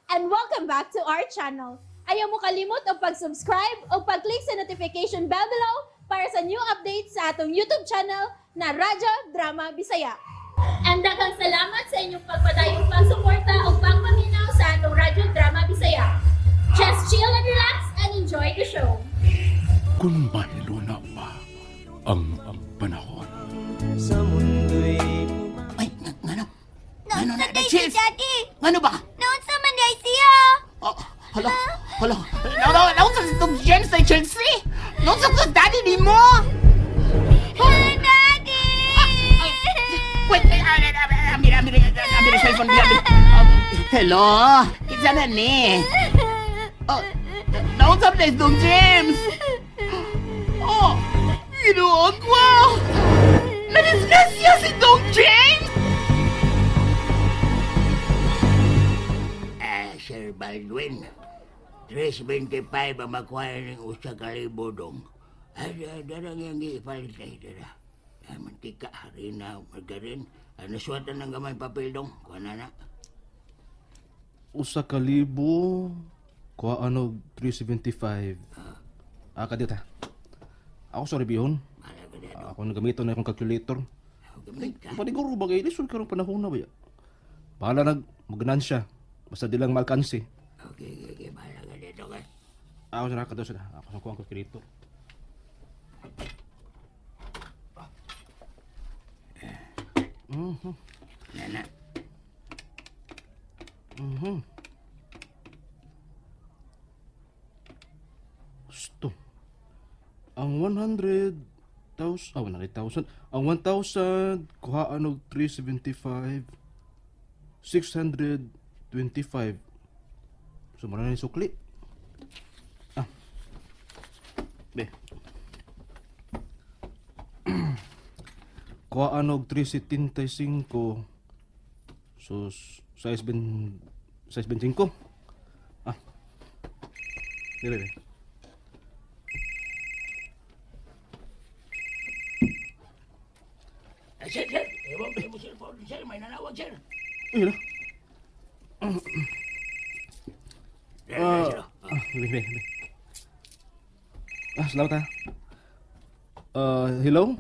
And welcome back to our channel. Ayaw mo kalimot og pag-subscribe o pag-click sa notification bell below para sa new updates sa atong YouTube channel na Radyo Drama Bisaya. And daghang salamat sa inyong pagpadayong pagsuporta o pagpaminaw sa atong Radyo Drama Bisaya. Just chill and relax and enjoy the show. Kung mahiluna pa ang panahon. Sa mundo'y Ay, ngano? Ngano Naunsa na, day si Chief? Daddy? Ngano ba? Naunsa man day siya? Oh, hala, hala. Naunsa si itong James sa Chelsea? Naunsa ko daddy ni mo? Daddy! Wait, ay, ay, ay, ay, amira, amira, amira, cellphone, amira. Hello? Kinsa na ni? Oh, naunsa na itong James? Oh, Ginoo ko! Nadisgrasya si Dong James! Ah, Sir Baldwin, 325 ang makuha ng 1,000 dong. Ay, darang yung ipalit ay dara. Ay, mantika, harina, margarin. Ay, nasuwatan ng gamay papel dong. Kuha na na. 1,000, kuha ano, 375. Ah, kadita. Ako, sorry, bihon. Bahala ka na. Ako nagamito na akong calculator. Gamit ka. Paniguro ba kayo? Lisod karong panahon na ba ya? Bahala nag maganansya. Basta di lang maalkansi. Okay. Bahala ka dito ka. Ako sa nakadaw sila. Ako sa kuha ang calculator. Nana. Gusto. Ang 100,000, ah, 100,000. Ang 1,000, kuhaan og 375, 625. So, mura na yung sukli. Ah. Be. Kuhaan og 375. So, 6.25. Ah. Be, be, be. Ay, sir, sir. Ewan ko mo cellphone. Sir, may nanawag, sir. Ayun na. Sir, sir. Ah, be, be, be. Ah, salamat ha. Hello?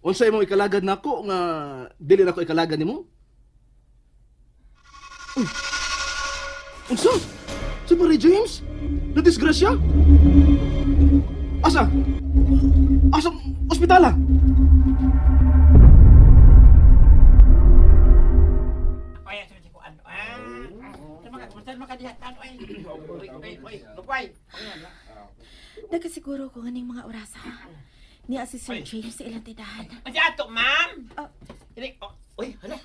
Unsa imong ikalagad nako nga dili nako ikalagad nimo? Uy. Unsa? Si Mary James? Nadisgrasya? Asa? Asa? Ospitala? Oy, sir, si Kuan. Ah. Sir, maka, sir, makadihatan, oy. Oy, oy, oy, lukway. Nagkasiguro ko nganing mga orasa. Niya si Sir James sa ilang tindahan. Ang si ato, ma'am. Ah. Ini, oh, oy, hala.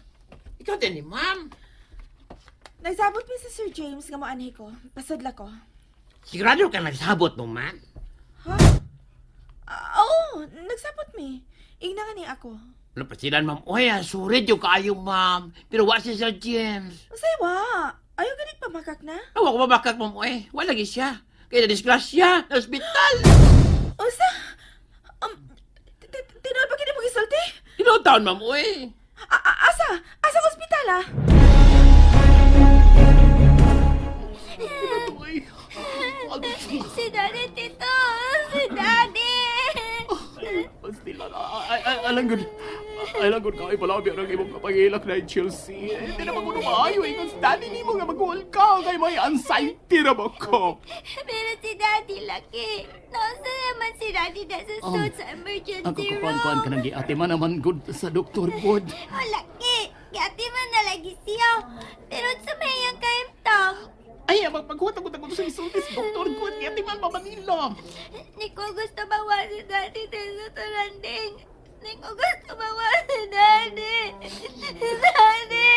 Ikaw din ni ma'am. Nagsabot mi si Sir James nga moanhi ko. Pasadla ko. Sigurado ka nagsabot mo, ma'am. Ha? Ah, oo, nagsabot mi. Ingna nga ni ako. Ano pa sila, ma'am? Oy, ah, sorry, di kaayo, ma'am. Pero wa si Sir James. Usay wa. Ayaw ganit pamakak na. Awa ko mabakak, ma'am. Oy, wala lagi siya. Kaya na-disgrasya, na ospital. Usa? Tinuod ba kini mo gisulti? Ilang taon, ma'am, oy. Asa? Asa sa ospital ah? Si Daddy, Tito! Si Daddy! Pastila na. Ay, ay, alang gud. Alang gud kay palabi ang imong kapangilak na Chelsea. Hindi na magulo maayo ingon sa daddy nimo nga mag ka kay may anxiety ra ba ko. Pero si Daddy laki. Naunsa naman si Daddy na sa suit sa emergency Ako room. kukuan-kuan ka nang giate man naman good sa doktor good. Oh, laki! Gati man na lagi siya. Pero sa mayang kaimtang, Ay, magpaghuwat ako sa isultis, doktor good. Giate man pa Manila. Ni ko gusto mawa si Daddy dito sa landing. Ni ko gusto mawa si Daddy. Daddy!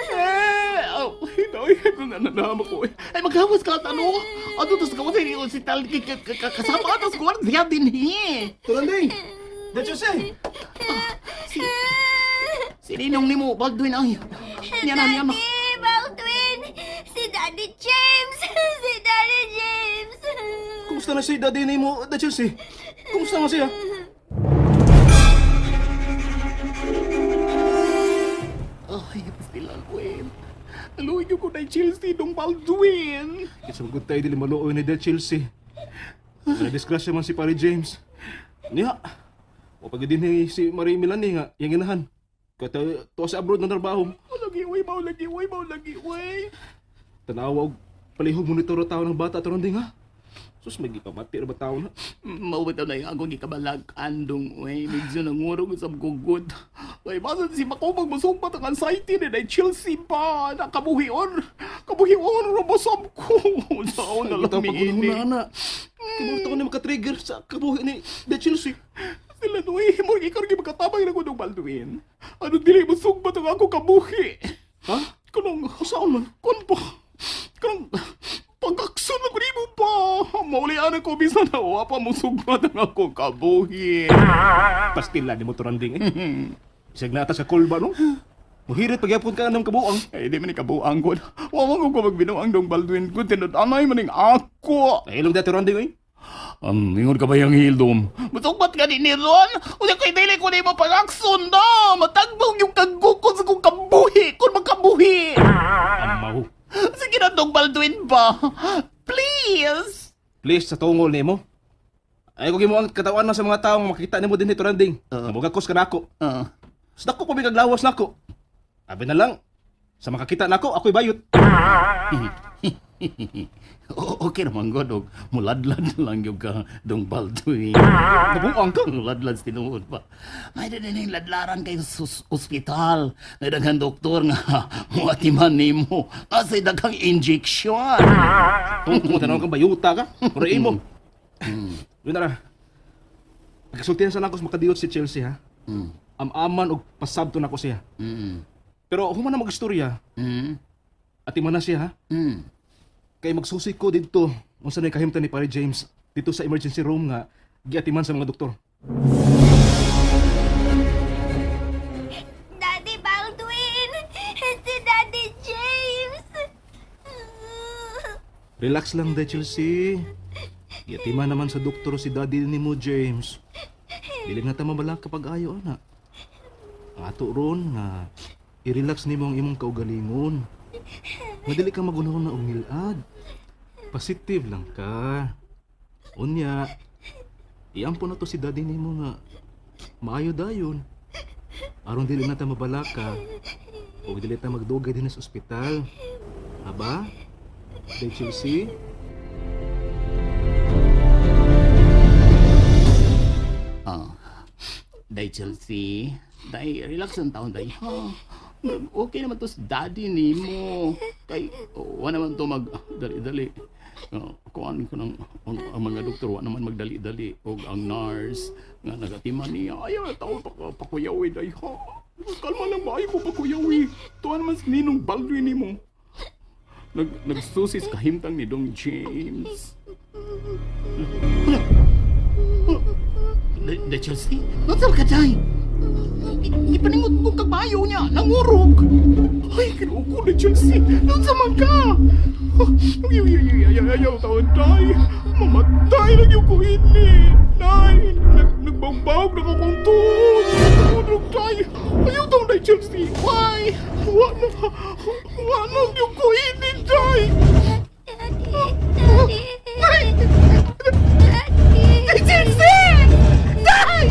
Eh, oh, ay, nananama ko. Ay, maghawas ka at ano? Ano tas ka sa ospital kasama ka tas gwardiya din he. Turanding! Da Jose! Si Si Ninong nimo Baldwin ay. Niya na niya na. Daddy! Baldwin! Si Daddy James! Si Daddy James! Kumusta na si daddy nimo, Da Chelsea? Kumusta na siya? ko eh. Naluoy gyud ko na Chelsea dong Baldwin. Kinsa man gud tayo dili maluoy ni Del Chelsea. Na disgrasya man si Pare James. Niya. O pag din ni si Marie Melanie nga iyang inahan. Kaya to sa abroad na trabaho. Mao lagi oy, mao lagi oy, mao lagi oy. Tanawa og palihog monitor tao ng bata ato ding ha. Sus may gipamati ra ba tao na? Mao ba na yung akong gikabalak-an dong oy. Medyo nangurog sa gugod. Ay, basta si Makobag masumpat ang anxiety ni na Chelsea pa. Nakabuhion. Kabuhion, robosab ko. Sao na lang Itaw miini. pag na. Kaya mo ni maka-trigger sa kabuhi ni Del Chelsea. Sila noy, mo ikaw rin makatabang na ko ng Baldwin. Ano dili mo sugbat ang ako kabuhi? Ha? Kanang, Saan man? kun pa? Kanang, pagkaksun na ko nimo pa. Maulian ako bisan na wa pa mo sugbat ang ako kabuhi. Pastila ni mo turanding eh. Isag na sa kulba no? Muhirit pagyapon ka ng kabuang. Ay, di man ni kabuang ko. Wa man ko magbinuang dong Baldwin ko. Tinud-anay maning ako. Nahilong dati turanding eh. Ingon ka ba yung hildom? Musugbat ka din ni Ron? Unya kay dili ko nimo pag-akson na. Matagbong yung kagukod sa kong kabuhi. Kung magkabuhi. Amaw. Sige na dong Baldwin ba? Please. Please, sa tungol nimo. Ay ko gimo ang katawan na sa mga taong makita nimo din turanding. Uh. Mugakos ka nako. Sa dako pa lawas nako. Abi na lang. Sa makakita nako, ako'y bayot. Okay naman god og muladlad na lang yung ka dong Baldwin. Nabuang ka. Muladlad sa tinuod pa. May din ning ladlaran kayo sa ospital. May daghang doktor nga muatiman nimo. Asay daghang injection. Tungkol mo tanong kang bayuta ka. Puro imo. Yun na ra. Pagkasultihan sa nako sa makadiyot si Chelsea ha. Am-aman og pasabto nako siya. Pero human na mag-istorya, atiman na siya ha. Kay magsusi ko didto unsa na kahimtan ni Pare James dito sa emergency room nga giatiman sa mga doktor. Daddy Baldwin! Si Daddy James! Relax lang de Chelsea. Giatiman naman sa doktor si daddy ni mo James. Dili na ta mabala kapag ayo ana. Ang ato ron nga i-relax nimo ang imong kaugalingon. Madali ka magunahon na og ngilad. Positive lang ka. Unya, iampo na to si daddy nimo nga maayo dayon. Aron dili na ta mabalaka ug dili ta magdugay din sa ospital. Aba? Day Chelsea? Ah. Day Chelsea, day relax ang taon day. Ha. Okay naman to sa daddy nimo. Kay oh, wa naman to mag dali-dali. Kuan ko ng ang mga doktor wa naman magdali-dali og ang nurse nga nagatiman niya. Ayaw na tao pa, pakuyawi day ha. Kalma lang ba? Ayaw ko pakuyawi. Tuwan naman si Ninong Baldwin nimo. Nagsusis kahimtang ni Dong James. Wala. The Chelsea? Nasaan ka day? Gipaningod ko kag bayo niya, nangurog. Ay, kinuko na Chelsea. Doon sa man ka. Ay, ay, ay, ay, ay, ayaw taon, day. Mamatay lang yung kuini. Nay, nagbagbag na akong tuod. Tulog, day. Ayaw taon, day, Chelsea. Why? Wa na. Wa na yung kuini, day. Daddy! Daddy! Daddy! Day, Chelsea! Day!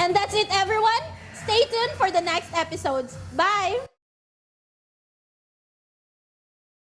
And that's it, everyone. Stay tuned for the next episodes. Bye!